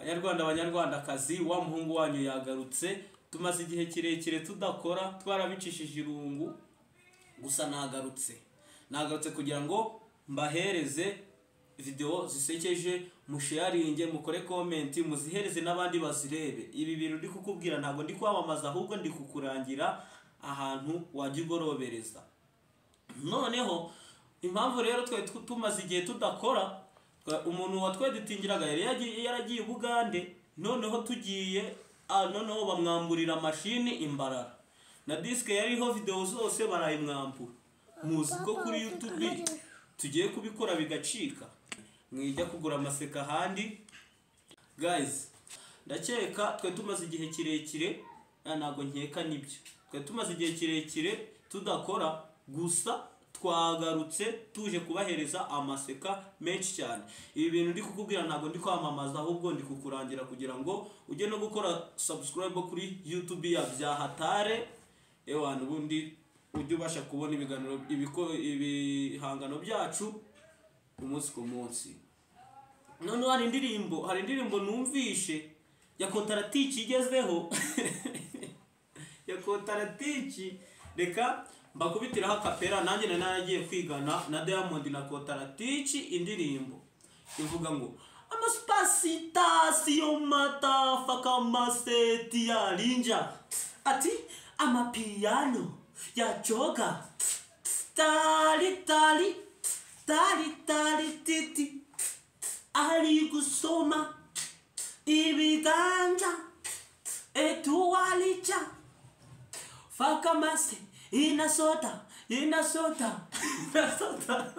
Banyarwanda banyarwandakazi, wa muhungu wanyu yagarutse. Tumaze igihe kirekire tudakora, twarabicishije irungu, gusa nagarutse. Nagarutse kugira ngo mbahereze video zisekeje, musharinge, mukore comment, muzihereze n'abandi bazirebe. Ibi bintu ndi kukubwira ntabwo ndi kwamamaza, ahubwo ndi kukurangira ahantu wajya ugorobereza. Noneho impamvu rero twe tumaze igihe tudakora, umuntu watweditingiraga yari yaragiye Bugande, noneho tugiye noneho bamwamburira mashini imbarara na disk yariho video zose barayimwambura. Muzi ko kuri YouTube tugiye kubikora bigacika, mwijya kugura amaseka handi. Guys, ndakeka twe tumaze igihe kirekire, ntabwo nkeka nibyo, twe tumaze igihe kirekire tudakora, gusa twagarutse tuje kubahereza amaseka menshi cyane. Ibi bintu ndi kukubwira ntabwo ndi kwamamaza, ahubwo ndi kukurangira kugira ngo ujye no gukora subscribe kuri YouTube ya Byahatare, ewana ubundi ujye ubasha kubona ibiganiro, ibihangano byacu umunsi ku munsi. Noneho hari indirimbo numvishe ya Kontaratici igezeho ya Kontaratici, reka mbakubitiraho akapera. Nanjye nari naragiye kwigana na Diamond na Kontaratici indirimbo ivuga ngo amasipasitasiyo matafaka maseti ya linja, ati amapiyano ya joga tali tali tali tali titi, ari gusoma ibiganja etuwalicha fakamase inasota inasota inasota.